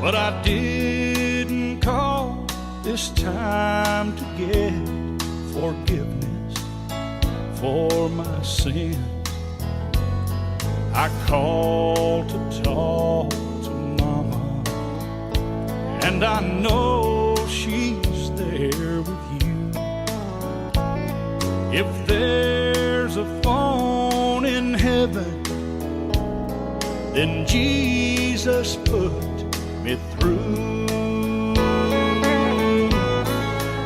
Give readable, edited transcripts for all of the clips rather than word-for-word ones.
But I didn't call this time to get forgiveness for my sin. I called to talk to Mama, and I know she's there with you. If there's a phone in heaven, then Jesus put me through.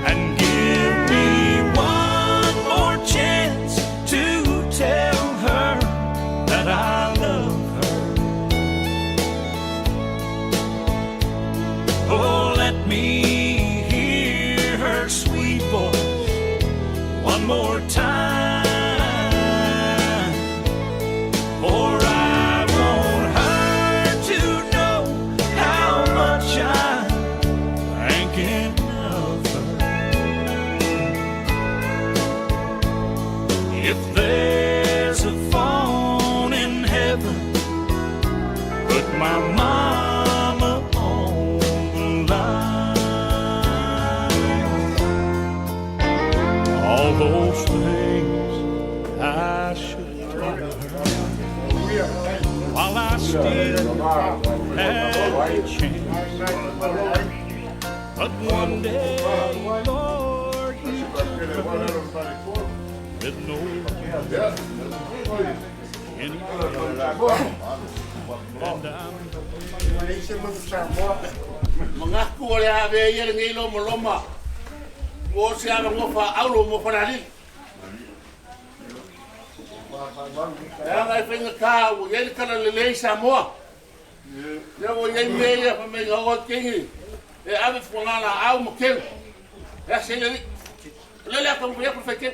And give me one more chance to tell her that I love her. Oh, let me hear her sweet voice one more time. For I want her to know how much I'm thinking of her. If there's a phone in heaven, put my mama on the line. All those things I should tell her while I still had the chance. But one day, Lord, you took her with no any and I'm Mangaku o le ave ia le ngei mo loma. Mo se ave ngo fa aulo mo fa nali. E anga e whainga kā ua iai le kala lelei Samoa. Ia ua iai mea ia fa mei ngau o kengi. E ave fuangala au ma keu. E ase le li. Le le aka mo ia ku whaike.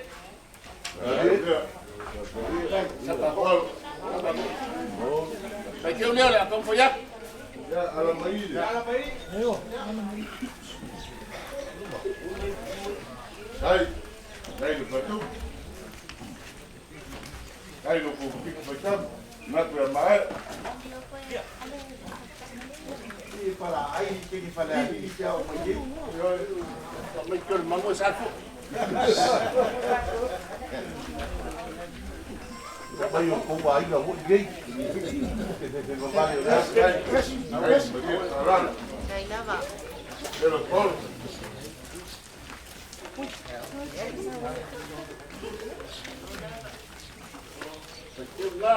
Whaikeu leo le aka mo ia. Ai, ai lo patu. Ai lo ko pik fa na tu ma. Mai keu le mango e sarfo. Whaikeu ngā.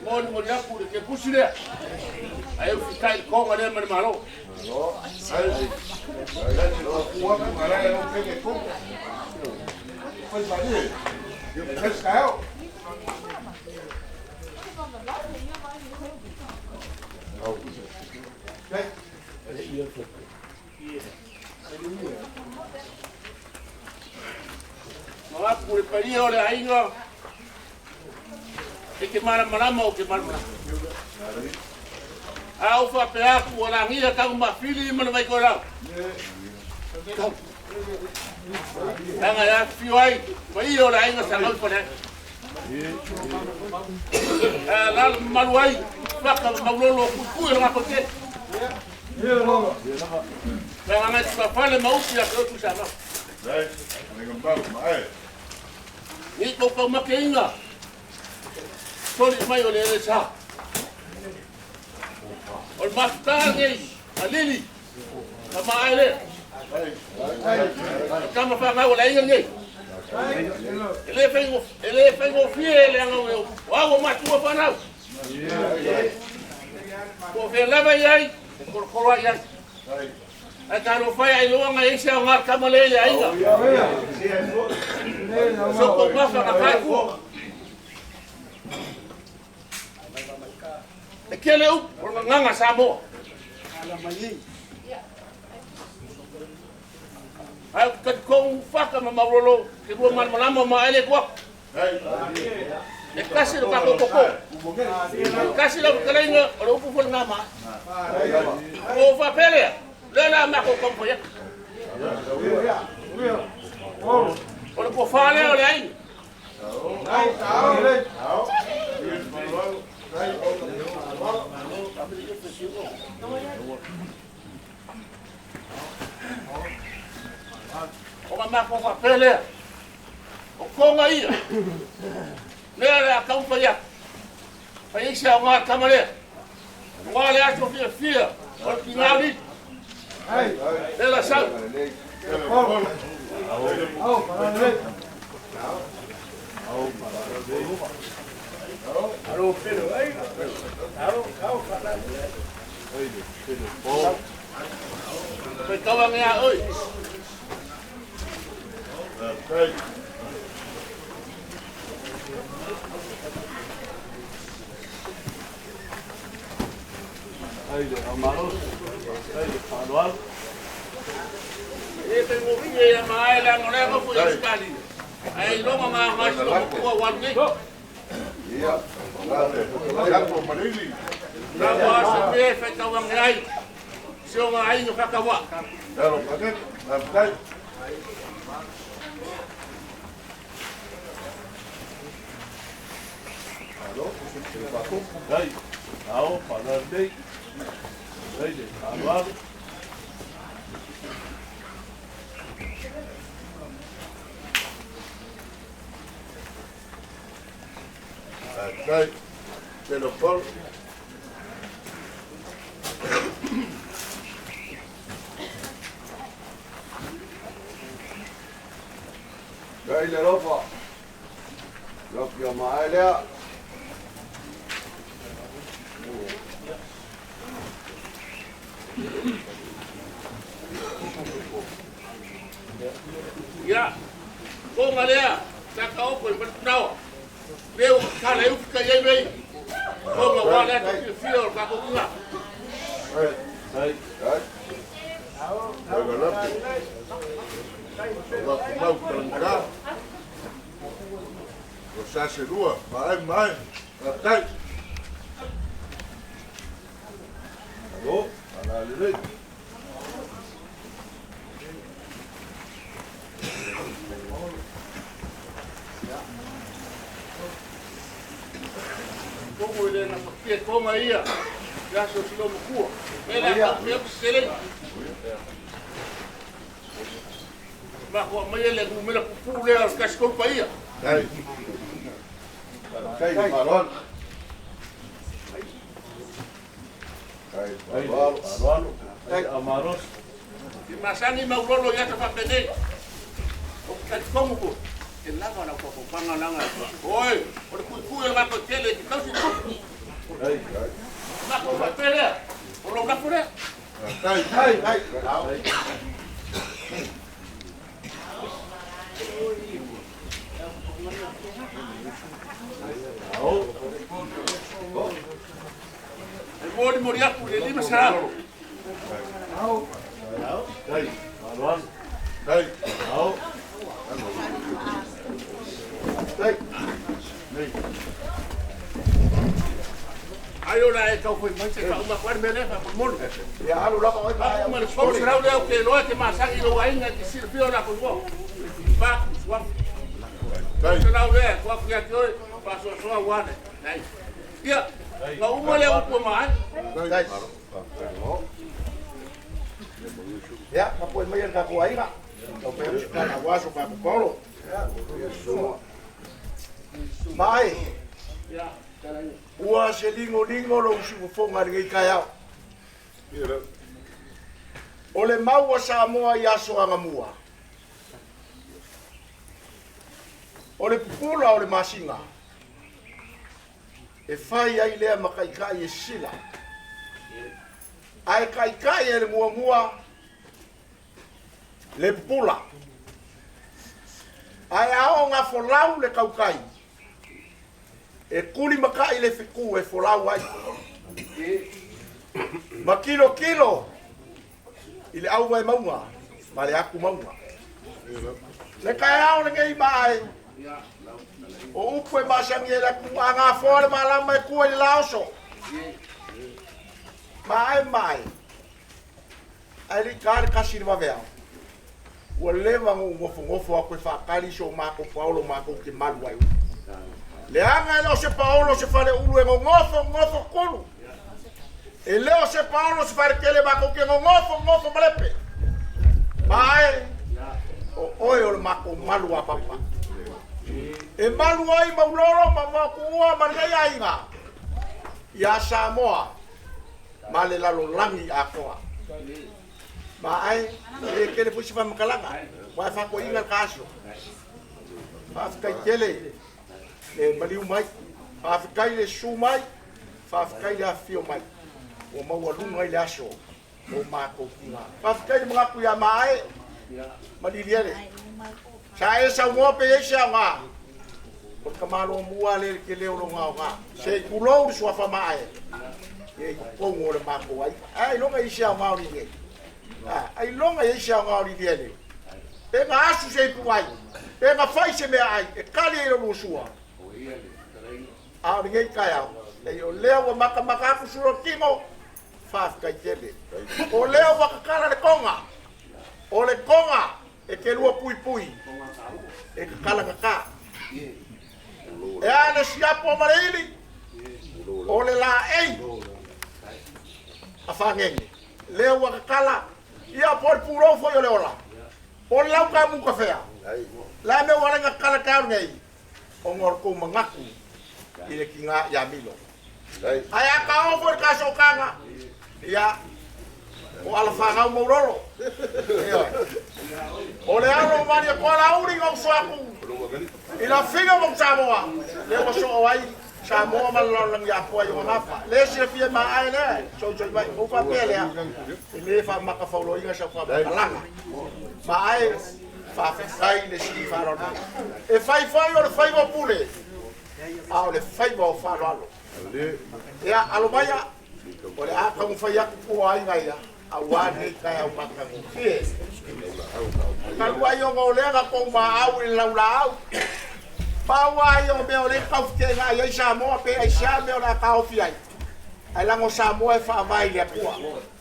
Mo ni mo ni aku le ke pusi lea. Ai au fitai le konga lea ma le malo. Mangaku le paia o le aiga. E ke malamalama o ke malamalama. A o faapea aku ua lagia tagu mafili ma le vaikoelau. Tanga e afifio ai paia o le aiga sa gau i faleai. A la le mamalu ai faka ma maulolo o puipui o le gakote. Tanga ngai tufafale ma upu ia te oe Tuisamau. Ni kou makeiga soli mai o le ele sa. O le mafutaga lenei a Lili, ka maae lea. O tama fanau o le aiga lenei. E le e le faigofie leaga o au o matua fanau. Po o fea lava i ai, e kolokolo ai i ai. Ae talofa e ailoga e ai se aoga le tama lea i le aiga. Soko mafa na kai fua. E kele upu o le gagaga Samoa. Ae ou te talitonu faka ma maulolo ke lua malamalama o maaele atu aku. E tasi lo tatou koko. E tasi lau fetalaiga o le upu foi lena ma. Ua ou faapea lea, lea la matou taumafai atu. O le tofa lea o le aiga. matou faapea lea, o koga ia, lea o le a taumafai atu, fai ai se aoga le tama lea, aua le aso fiafia o le tina alii. Lea la sau. Faitau ane a oi. Ai le aumalo, ai le faaaloalo. E faigofie ia maae leaga o lea e nofo i Ausetalia, ae iloga na agai si loomatua ua alu nei. Lava se mea e faitau ane ai si ona aiga faatauaa. Ai, ao, faaaloalo nei. Ai le faaaloalo. Faafetai. Tele Paul. Kai le alofa. Loki o maae lea. Ia, koga lea, Takaopo i Falepunaoa. Lea ua tatala ai ufi kai ai mea ia. Koga aua le aso fiafia o le tatou tina. Ai, Mau talangata. O sase lua, maae maae. Faafetai. Alo, ala lelei. Kogo e le gafatia e koga ia i aso o si loomatua. Mea lea tau mea seselei. Matou aumaia le numera pupuu lea o le 13 paia. Ai. Faafetai le faaaloalo. Ai, ai le faaaloalo. faaaloalo. Ai le aumalosi. E masani maulolo i ata faapenei. Ou te talitonu foi, e lava lau faaopoopaga leaga oi, o le tuitui o le matou tele e te tausi i tupu. Ai, Matou faapea lea, o lou lafo lea. Faafetai. ao. E molimoli atu i le 500. Ai, faaaloalo. Ai. Ao. Ai o la e tau foi mai se faauma atu ai le mea lea faamolemole. Ia alu lava oe ma Faauma le 300 lea ou te iloa e te masani i lou aiga e te silafia o latou igoa. Faatu suafa. 300 lea e tuu atu ia te oe, faasoasoa aua le aiga. Ia, na uma lea upu e maae. Ia, tapuai maia le tatou aiga. Tau fai atu se tala aua so matou paolo. Mai, ua se ligoligo lou siufofoga i lenei taeao. O le mau a Samoa i aso Agamua, o le pupula o le masina, e fai ai lea ma taitai e sila. Ae taitai e le muamua le pupula. Ae a oo ina folau le tautai, e tulimatai le fetu e folau ai. Ma tilotilo i le auvae mauga ma le atu mauga. Le taeao lenei maae, o upu e masani ai le atunuu, a gafoa le malama e tua i le laoso. Maae maae, ae le i ta le 1 i le vaveao, ua leva ona ou nofonofo atu e faatali so matou paolo matou te malu ai. Leaga e le o se paolo se faleulu e nonofo nofo tulu. E le o se paolo se faletele matou te nonofo nofo malepe. Maae, o Oe o le makou malu a papa. E malu ai Maulolo ma Vaokuua ma lenei aiga ia Samoa ma le lalolagi atoa. Ma ae, e le tele foi se faamatalaga, aua e faatoeaina le ta aso. Faafetai tele le maliu mai, faafetai le susu mai, faafetai le afifio mai, ua maualuga ai le aso o matou tina. Faafetai le manatu ia Maae ma Liliele. Sa e saunoa pe i ai se aoga. O le tamaloa lea i le tele o lona aoga. Se i tulou le suafa Maae, ia i totonu o le matou aiga. Ae ailoga i ai se aoga o Liliele. Ailoga i ai se aoga o Liliele. Pe na asu se ipuvai, pe na fai se meaai e tali ai lou sua. A o lenei taeao, leai o lea ua matamata atu sulo tino, faafetai tele. O lea ua tatala le toga, o le toga e te lua puipui, e tatala gata. E a le siapo ma le ili, o le laei a fagege. Lea ua tatala, ia po o le pulou foi o le ola, po o le lauta kafea. La mea ua ala ai tatala taeao lenei, ona o le tou manatu i le tiga ia Milo. Ae a taoa foi le ta sootaga, ia, o alafanau Maulolo. O le alo o Malietoa Laauli na uso atu i lafiga mo Samoa, lea ua soo ai Samoa ma le lalolagi atoa i ona gafa. Le silafia maae lea, soisoi mai, ou faapea lea, e le faamatafauloina sau faamatalaga. Maae, faafetai le sii faaaloalo. E fai foi o le faiva o pule, a o le faiva o faaaloalo. Ia, alo maia, o le a taumafai atu tua aiga ia, aua lenei taeao matagofie. Talu ai ona o lea na tou maau i le laulaau. Pau lava ia o mea o lea e tau feteenai ai Samoa pe aisea mea o le a taofi ai. Ae leaga o Samoa e faavae i le Atua.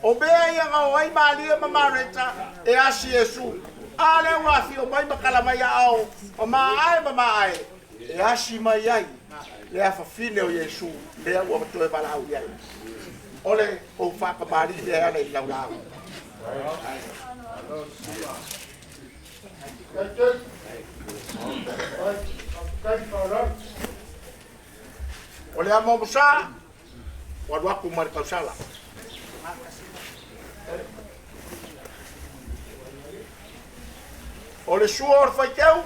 O mea ia na o ai Maria ma Mareta e asi Iesu. A lea ua afio mai ma tala mai aao ma maae ma maae e asi mai ai le afafine o Iesu lea ua toe valaau i ai. O le ou faatamalii lea e ala i le laulaau. O le amo musa, ua alu atu ma le tausala. O le sua o le faiteu,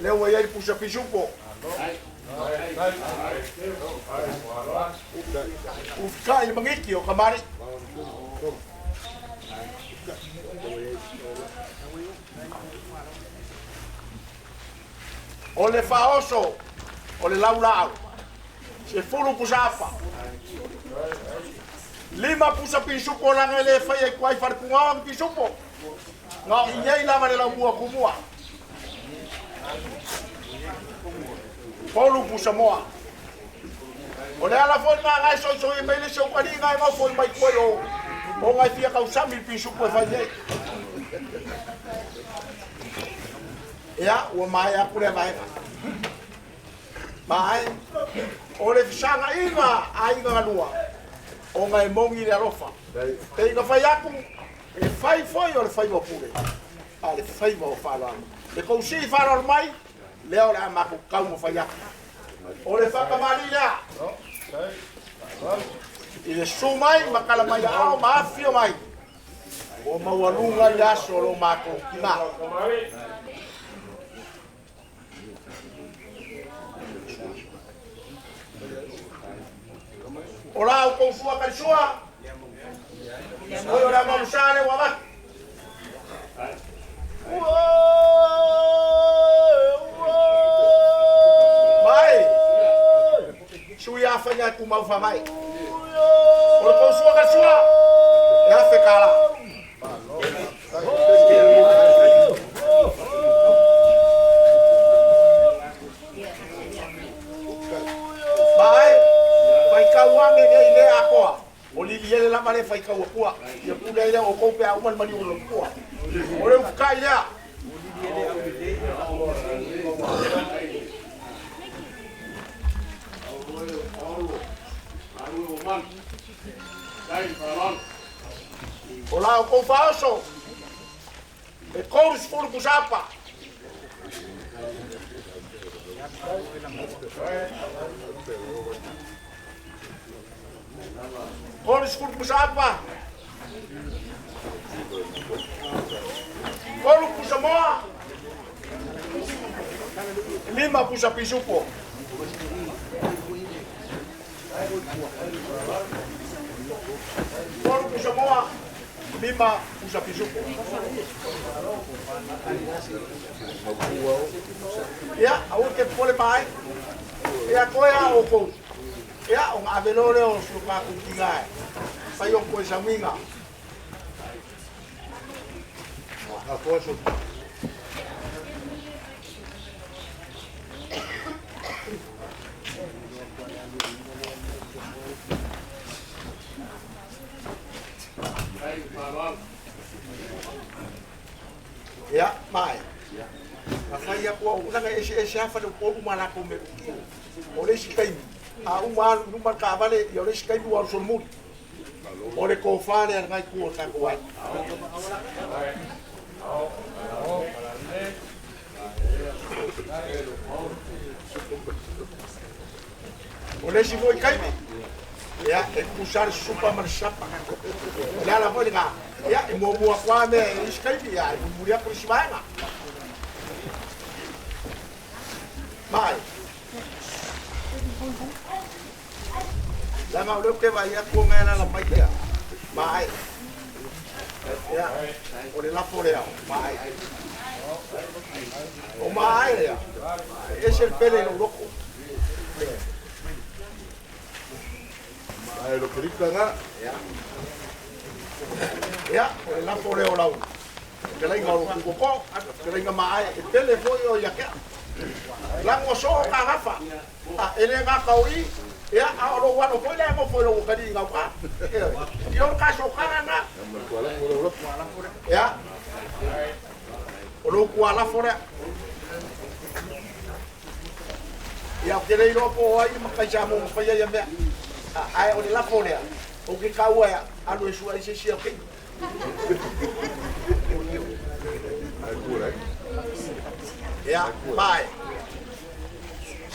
lea ua i ai le pusa pisupo. Ufikai le magiki o kamari. O le faaoso o le laulaau, 10 pusa afa. 5 pusa pisupo laga e le faia i tuai falepugaoa ma pisupo. Na o i lava le laumua kumua. 3 pusa moa. O le ala foi ngā ngai soisoi mai le seu kali ngai ngau foi mai koi o ngai fia kausami le pisupo e fai nei. Ia, ua maea aku lea vaega. Maae, o le fesagaiga a aiga galua, ona e mogi le alofa. Pei na fai atu, e fai foi o le faiva o pule, a le faiva o faaaloalo. Le tou sii faaaloalo mai, lea o le a matou taumafai atu. O le faakamali lea, i le susu mai ma tala mai aao ma afifio mai, ua maualuga i le aso o lo matou tina. O la outou sua kalisua, oi o le amamusa le ua avatu. Mai, sui a faiga e tumau faavae. O le tou sua kalisua, e $1,000. Mai, faitau ane nei le atoa. O Liliele lava le faitau atua. Ia pule ai lea o kou pe a uma le maliu o le matua. O le ufukai lea. O la o kou faaoso. E 30 pusapa. 30 pusapa. 3 pusamoa. 5 pusa pisupo. 3 pusamoa. 5 pusa pisupo. Ia, au ke pole mai. Ia koe a o kou. Ia, o ngā avelo leo o suka kukinga e. Whai o koe sanguinga. A foso. Ia, mai. Na whai a kua unanga ese ese hafa le upolu malako me uki. O le isi taimi. A uma alu numa ka vale i o le isi taimi ua solomuri. O le kōwhale a ngai kua tako ai. O le isi foi kaimi. Ia, e kusari supa ma le sapa. O le ala foi le ngā. Ia, e mua mua kwa me e isi kaimi. Ia, e muri aku isi vaenga. Mai. Langa o leo ke vai aku ngai la mai kia. Mai. Ia, o le lafo lea. Mai. O mai lea. Ese el pele lo loko. Mai lo perika nga. Ia. Ia, o le lafo lea o lau. Ke lainga o lo kukoko, ke lainga mai, e pele foi o ia kea. Lango so ka gafa. A ele nga kauri. Ia a o lo wano foi le mo foi lo kadi ngau ka. Ia o ka so ka na. Ia. O lo ku ala fora. Ia ke le ro po ai ma kai sa mo fa ia mea. A ai o le la fora. O ke ka ua alu e sua ise sia ke. Ia mai.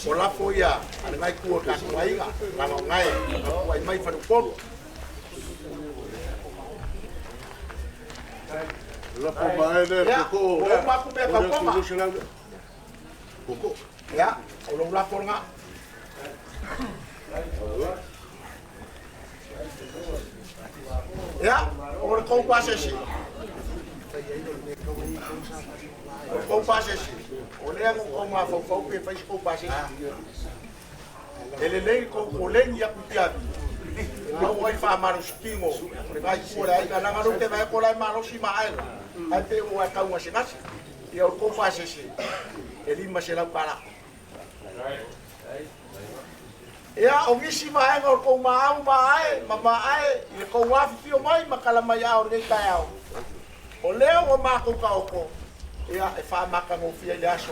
O la foia, a le ngai kua ka kuainga, langa o ngai, ka kuai mai whanupolu. La po mai le Ia, koko. o maku mea kaukoma. Koko. Ia, o lou lafo ngā. Ia, o le kou pasesi. O le kou pasesi. O lea ngo kou mafaufau pe whai kou pasesi. E le lei kou koleni aku tiavi. Lau ai wha spingo. O le ngai kua le ai ka nanga te vai ko lai malosi ma aela. Ai pe o ai kaunga se ngasi. Ia o le kou pasesi. E 5 se lau kala. Ia, o ngisi maenga o kou maau maae, ma maae, i le kou awhiwhio mai, ma kala mai ao rei tai ao. O leo o mākou ka oko, ia, e wha maka ngōwhia i le aso,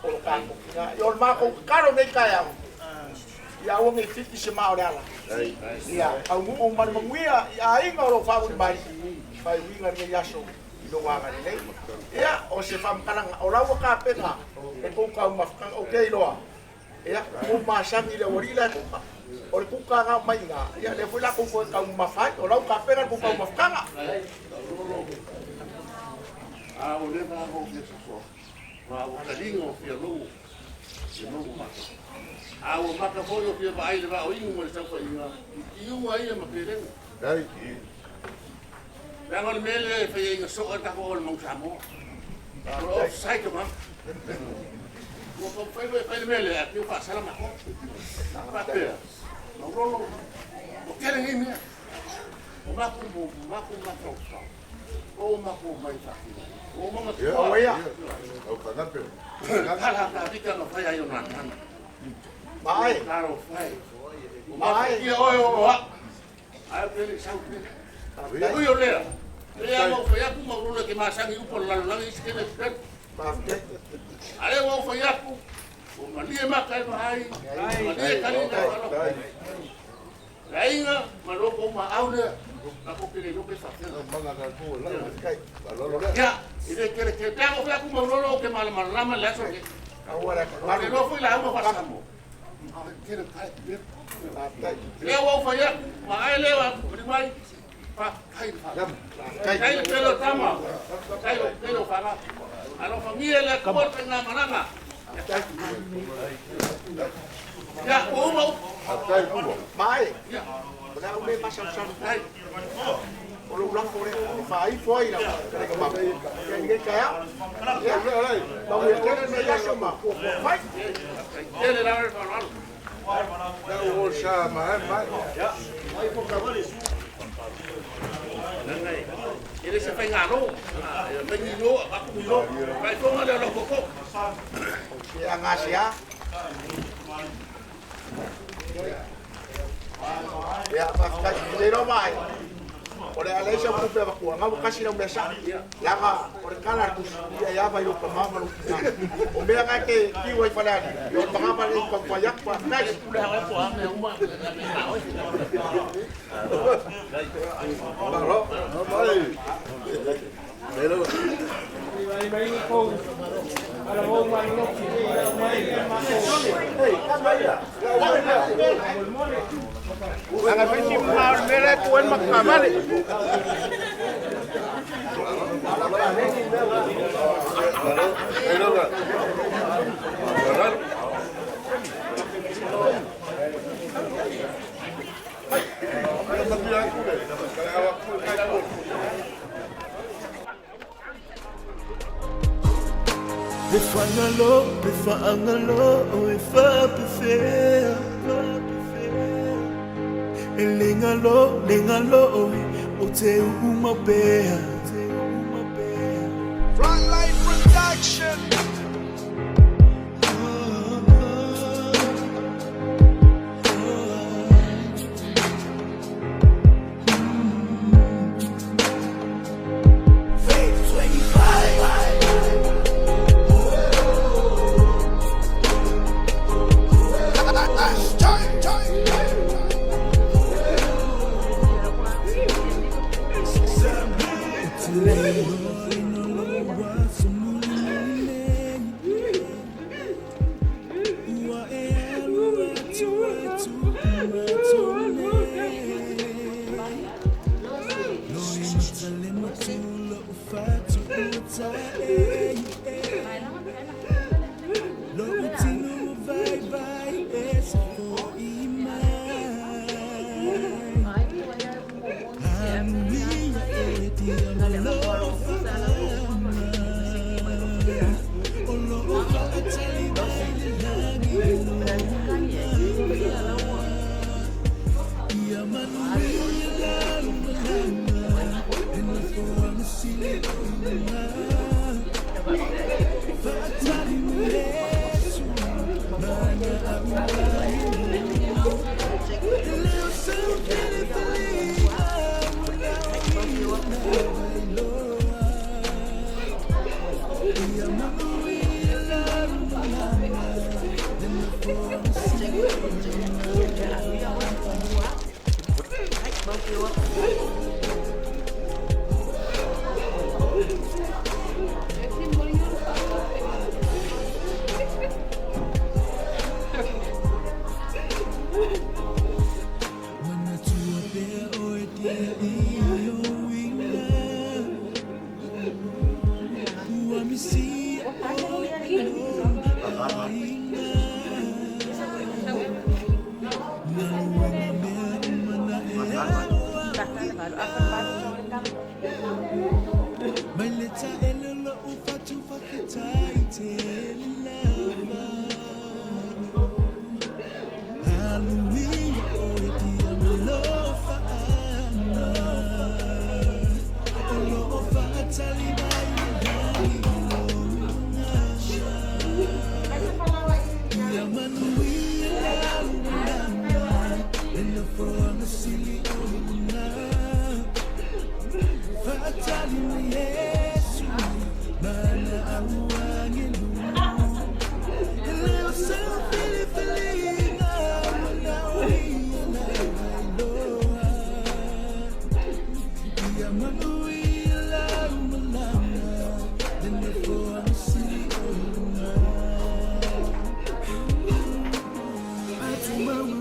o lo kākou ki ngā. Ia, o le mākou karo nei kai ao. Ia, ua ngei whiti se mao le ala. Ia, au ngu o mani manguia, i a inga o lo whawuri mai, whai winga nei aso, i lo wanga nei. Ia, o se whamkalanga, o laua ka penga, e kou kau mawhakanga, o kei loa. Ia, o masangi le wari la kuka. O le kuka ngā mai ngā. Ia, le fui la kuka kau mawhai, o lau ka penga kuka kau mawhakanga. A o le vā o fia sasoa. Vā o kalinga o fia longo. E longo maka. A o maka foi o fia vaai le vā o ingu mo le saufa inga. I iunga ia ma pelenga. Ai. Langa o le mele e whai inga soka tako o le mau Samoa. O le offside o ngā. Ua whai whai le mele a pio whaasala mako. Whapea. Maurolo. O kere ngi mea. O mako mo mako mako. O mako mai whakina. O manga Ia, O ia. Au kanape. Kala ka vika no whai ai o nana. Mai. Karo whai. O mako kia oe o a. Ai pele sau pele. Ui o lea. Lea mau whai aku maurolo ke masangi upo lalo isi kene pele. Ale wau whai aku. O malie maka e mahai. Malie kali na walo. Lainga, maloko ma au lea. Ia, e le tele tele pe a ko maulolo ke mala malama le aso ke. Le lo foi la uma fa Samo. Le ua fa ia, ma ai le wa ri mai. Fa kai fa. Kai le pelo tama. Kai lo pelo fa la. Alo fa mie le ko pe nga malanga. Ya, o uma. Mai. O le au me masalusalo. O lou lafo lea e faaifo ai lau fetalaiga mama. Ia i lenei taeao. Ia, manuia tele lenei aso ma fuafua fai. Tele la fa lalo. E le se fai ngalo. Me ni lo, aku ni lo. Fai fonga le lo koko. Ia gasia. Ia, faafetai. Le iloa mai. O le a leai sau tupe avatua, gau kasi lau mea saʻi. Leaga o le tala a le tusi, ia e ava i lou tamā ma lou tinā. O mea na e te tiu ai Falealili, ia o le pagama lenei i taumafai atu, faafetai. Aga fai ma o le mea lea e tu ai le matou taavale. Pe fangalo, pe faangalo, e faapefea. E lengalo, lengalo, o te uma pea. Frontline Production.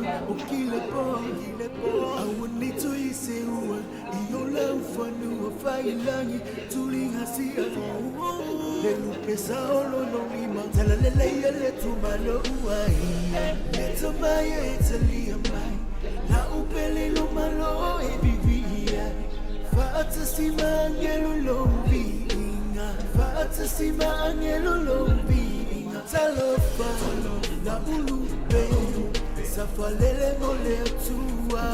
O kile po Awa ni tui se ua I o lau fanua failangi Tulinga sia Le lupe sa olo no lima Tala le leia le tumalo ua ia Le tamaya e talia mai La upele lo malo e vivia Faatasi maangelo lo viinga Faatasi maangelo lo viinga Talofa la ulupe Safalele mo le atua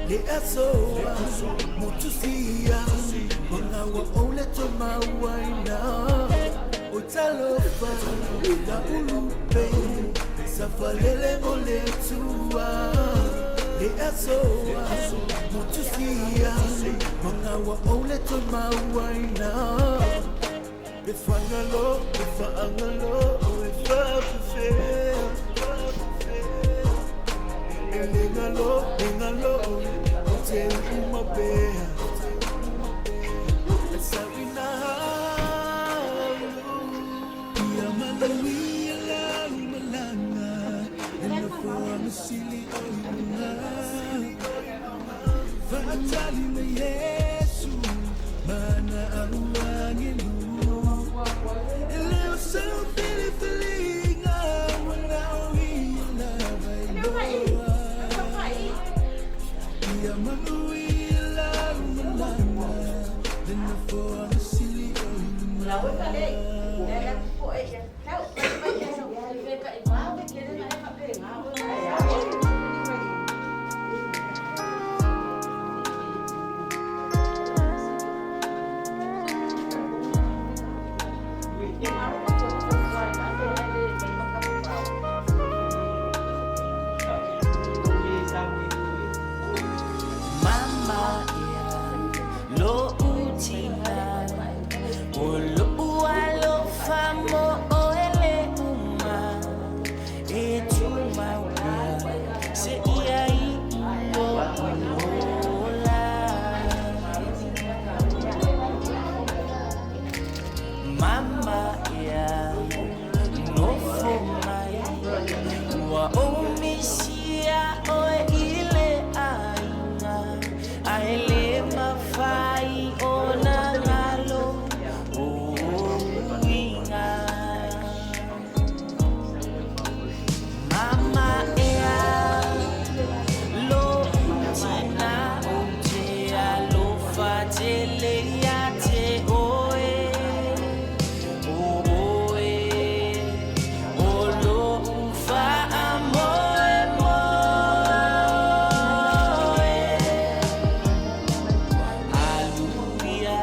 Le asoa Mutusia Mangawa ole to mauaina O talofa la ulupe Safalele mo le atua Le asoa Mutusia Mangawa ole to mauaina E whangalo, e whaangalo, e whawhawhea E lengalo, lengalo, o te umapea E sawina halu Ia manuia lau malanga E nofoa masili o ilunga Whaatali na Yesu Mana aruangelu E leo sau filifilinga Wala o ia lava iloa Ia manuia lau malanga Le nofoa masili o ilunga Mama ia lo utina O lo alofa mo oele uma E tu maupea Se ia i o ola Mama ia nofo mai Ua omisia oe i le aiga Ae le mafai ona galo o uiga Mama ea lo tina o te alofa tele ia te oe O oe o lo faamoemoe Aluia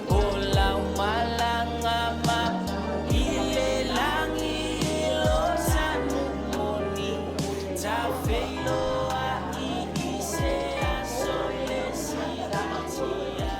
o lau malanga ma i le lagi lo sanu moni Tafeiloa i i se aso le silatia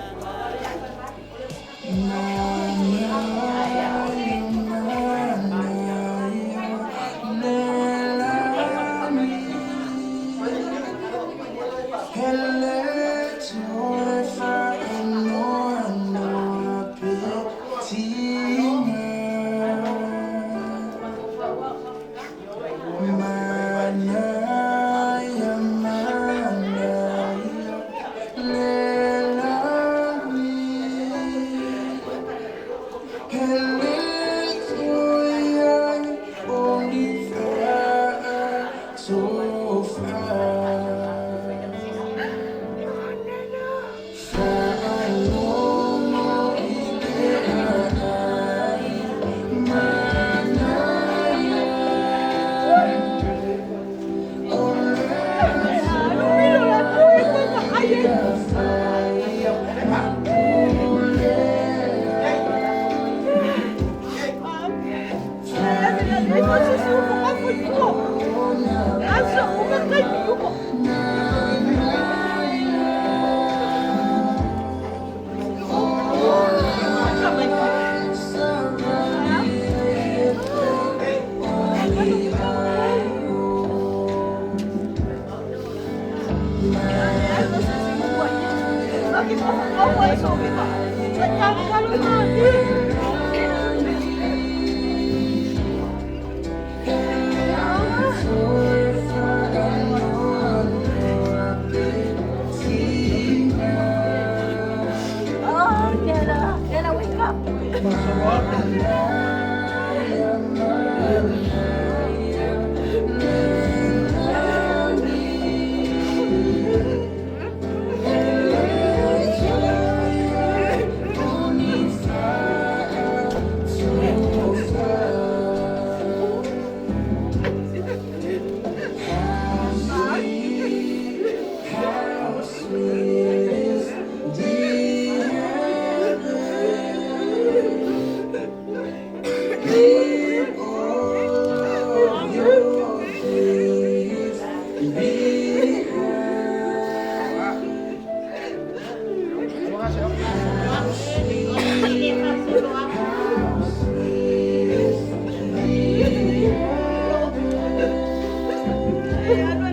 There'll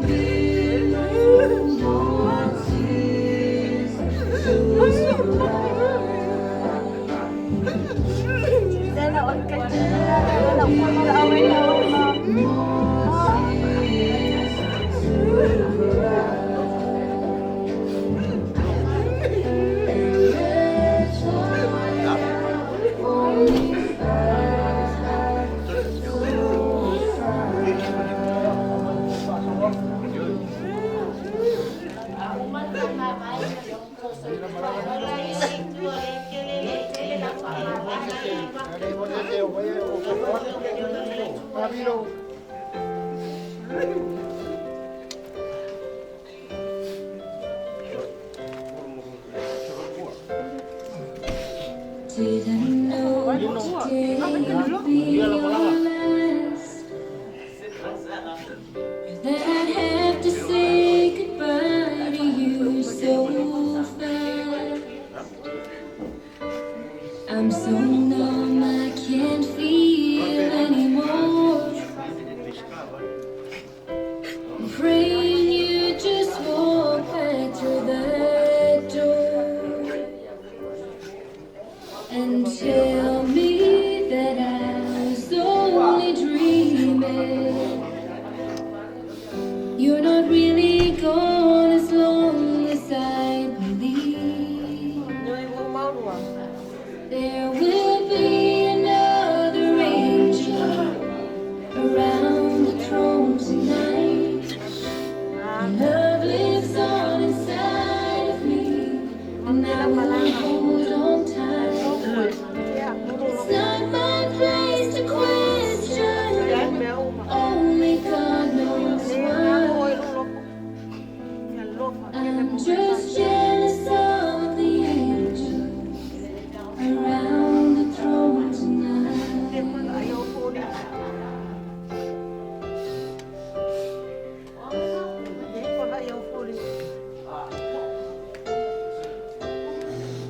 be no more tears to Didn't know today would be your last, that I'd have to say goodbye to you so fast. I'm so numb I can't feel anymore. I'm praying you just walk back through that door and tell me that I was only dreaming. You're not really gone as long as I believe. There will be another angel around the throne tonight. Love lives on inside of me, and I will hold on tight. It's not my place to question. Only God knows why. I'm just jealous of the angels around the throne tonight.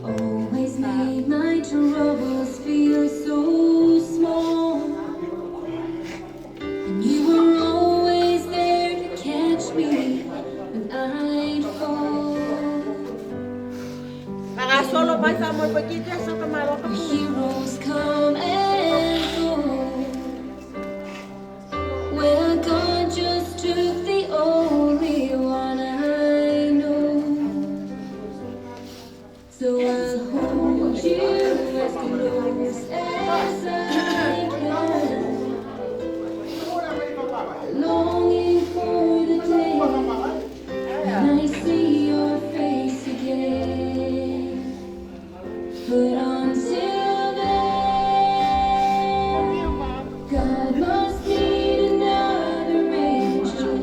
Always made my troubles feel so small. And you were always there to catch me when I'd fall. Heroes come and go. Well, God just took the only one I know. So I'll hold you as close as I can, longing for the day when I see your face again. But until then, God must need another angel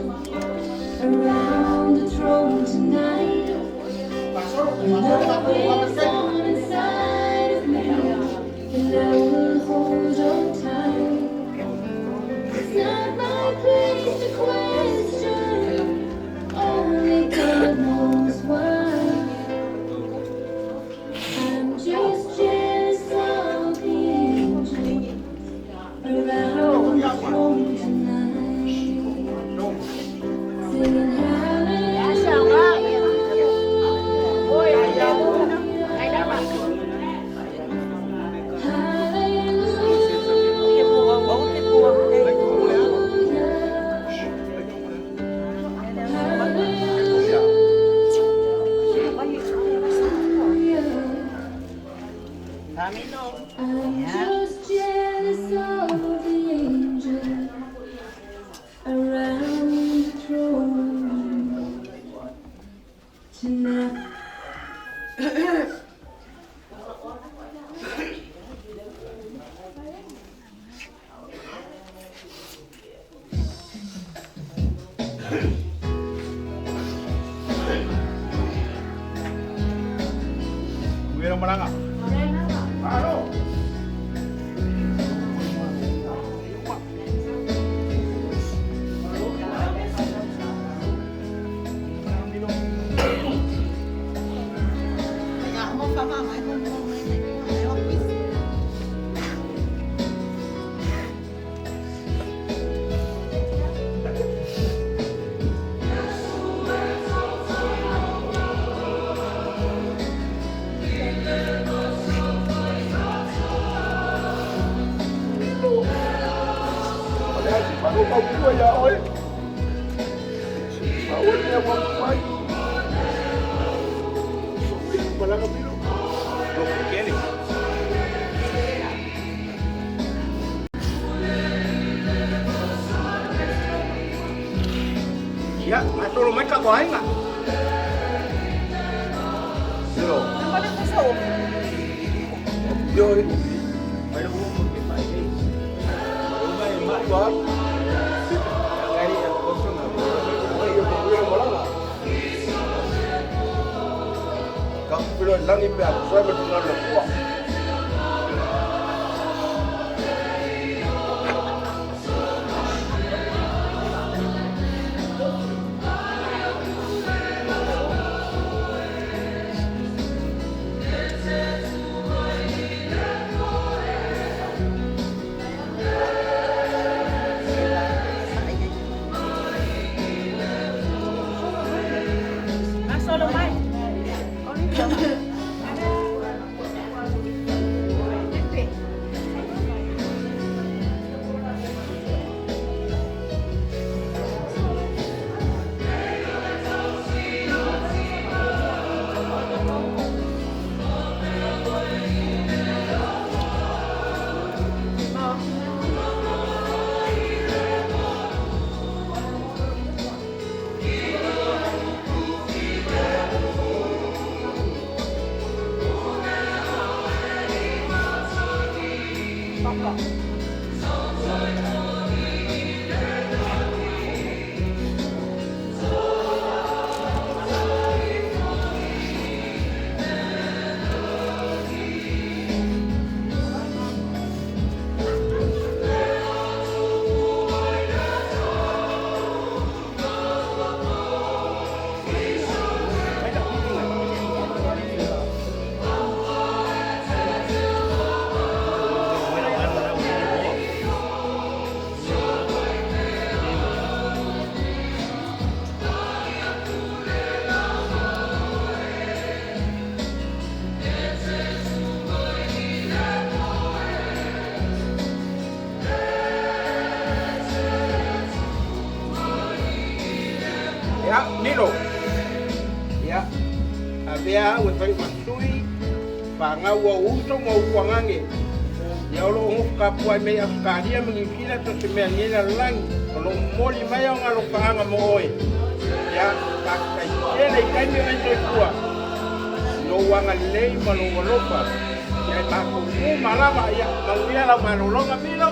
around the throne tonight. Love lives on inside of me, and I will hold on tight. It's not my place to question. Only God knows why. I'm just jealous of the angels around the throne tonight, singing hallelujah. I'm just jealous of the angels around the throne tonight. Manuia malaga. Malo. Malo maupua ia oe. Maua le mea ua mafai. Malaga Milo. Kele. Ia, gasolo mai ka aiga. Milo. Yo. Mai lo mo ke mai nei. Mai mai wa. Kari ya kosong na. Yo yo malaga. Ka pilo langi pe a soe me tuna le kua. Solo mai. Ia, Milo. Ia, avea au e fai masui, whangau au uso ma upuangange. Ia o loo hofu kapua mei Australia ma Niu Sila so se mea ni la langi. O loo moli mai au ngalo whaanga mo oe. Ia, ka kai tele i kaimi o e kua. No wanga lei ma lo walofa. Ia e mākou mu malama, ia, manuia lau malolonga Milo.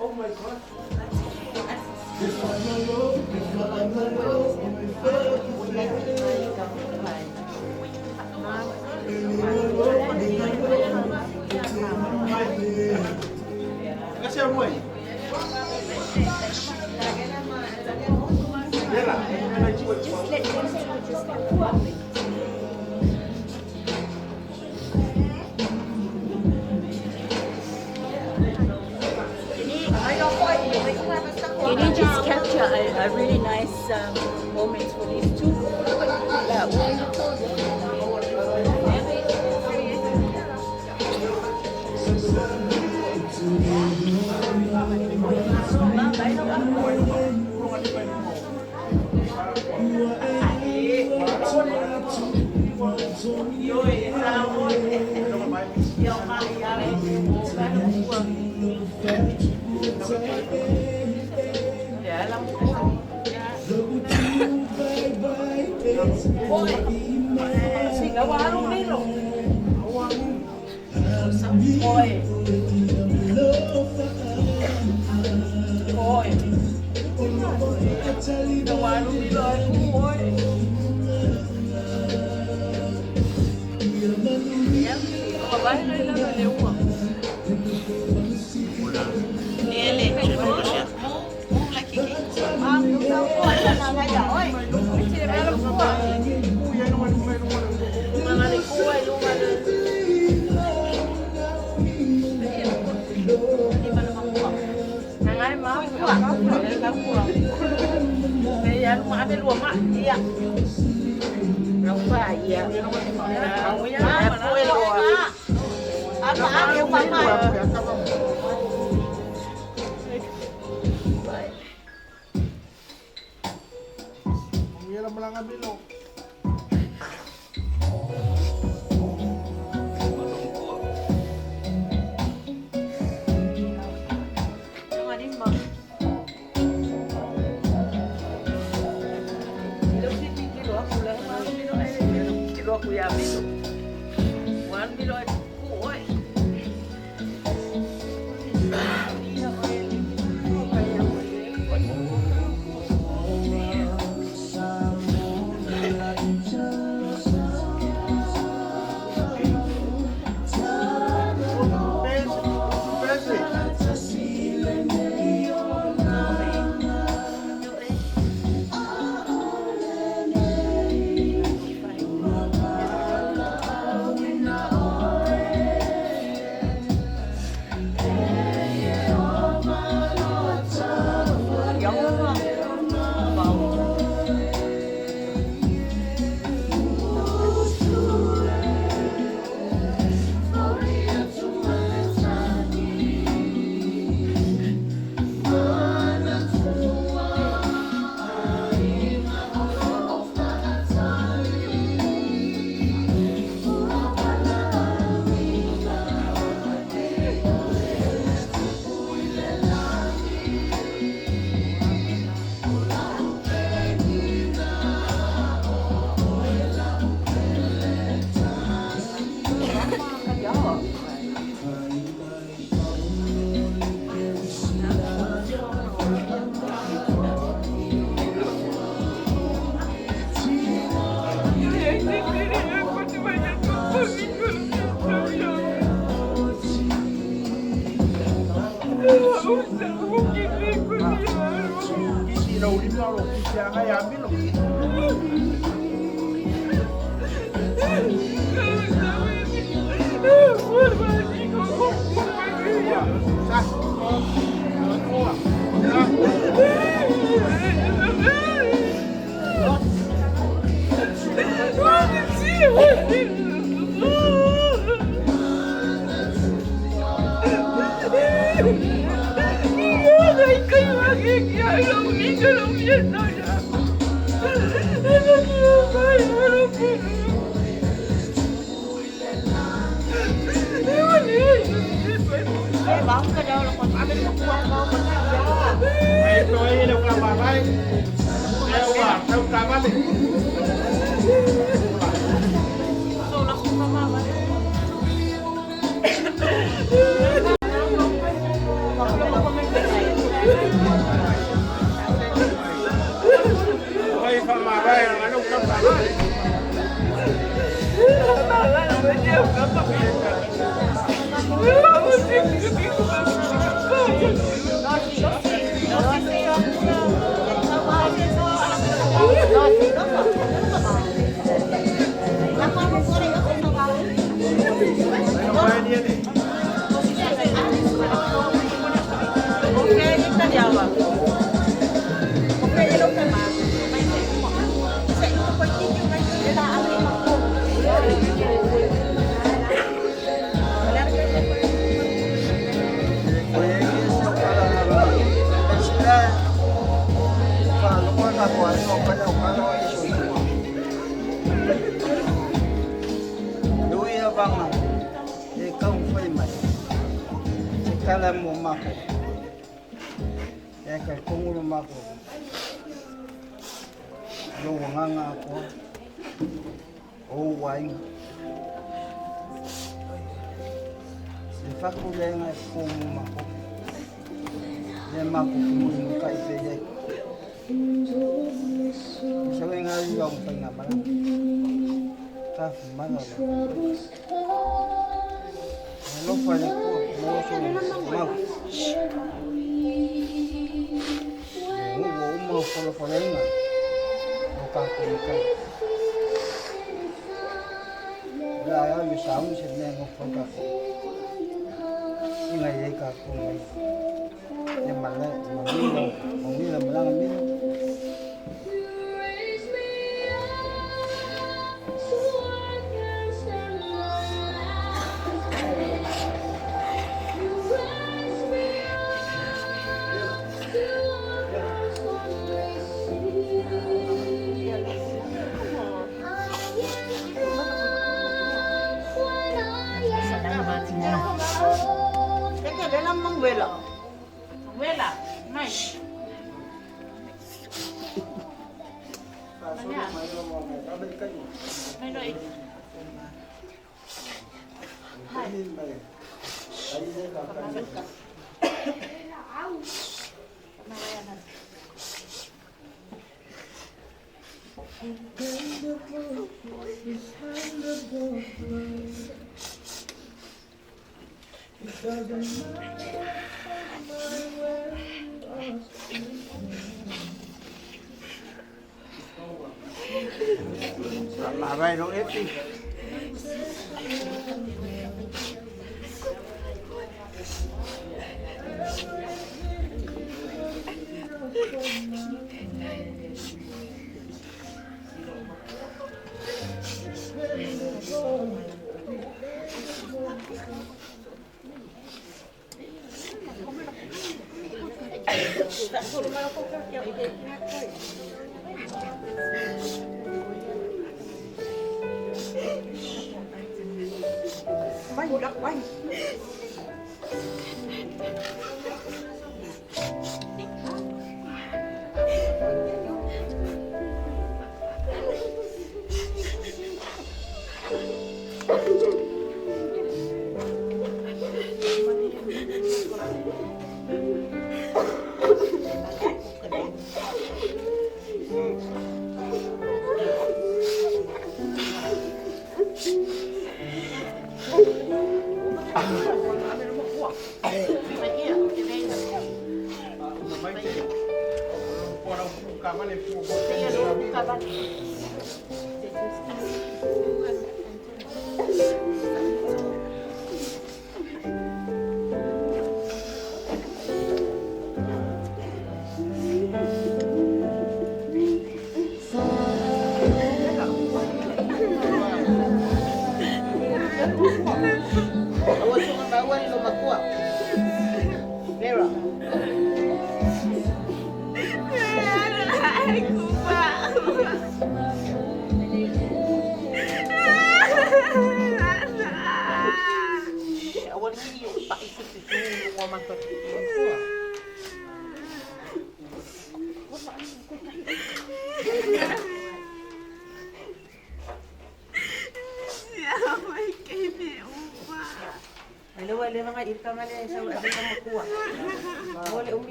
Oh my God. Just let them just let Can you just capture a really nice moment for these two?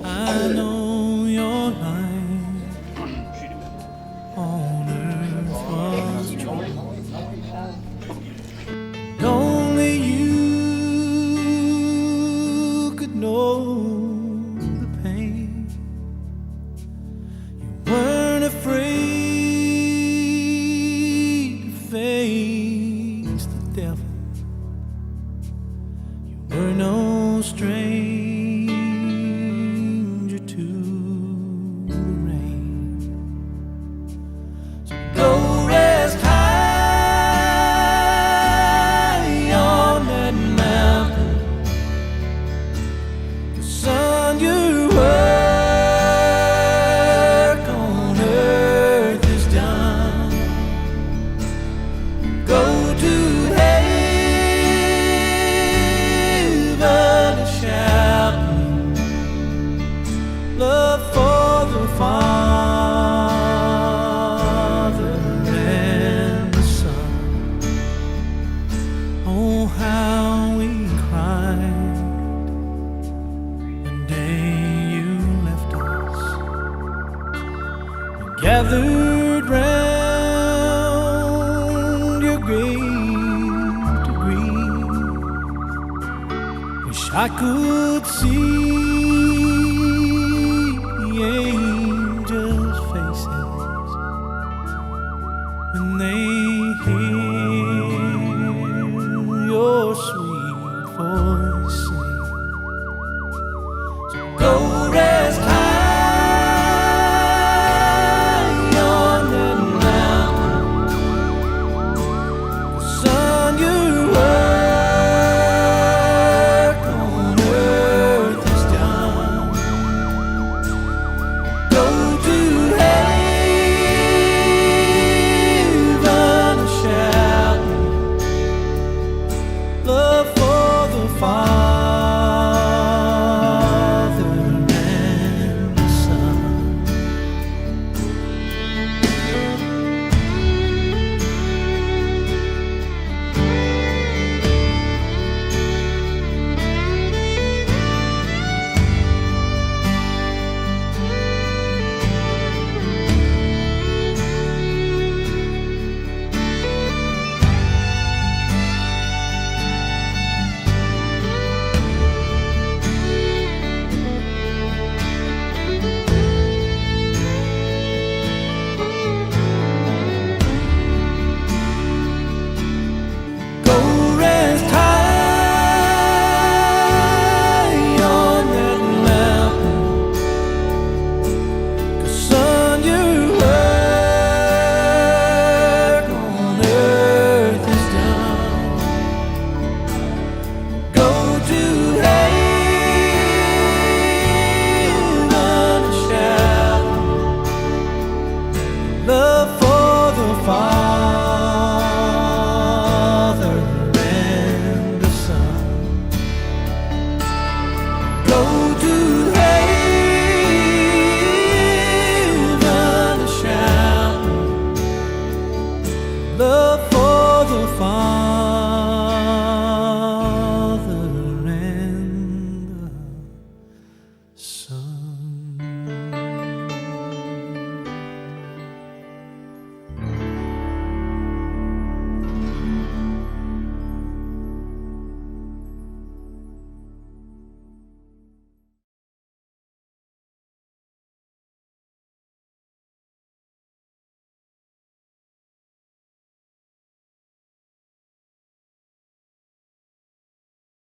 I know your life on earth was true. And only you could know the pain. Gathered round your grave to grieve. Wish I could see angels' faces when they hear your sweet voice sing. So go rest high on that mountain. Son, your work on earth is done. Go to heaven shouting love for the Father and the Son. Go rest high on that mountain. 'Cause son, your work on earth is done. Go to heaven and shout love for the Father.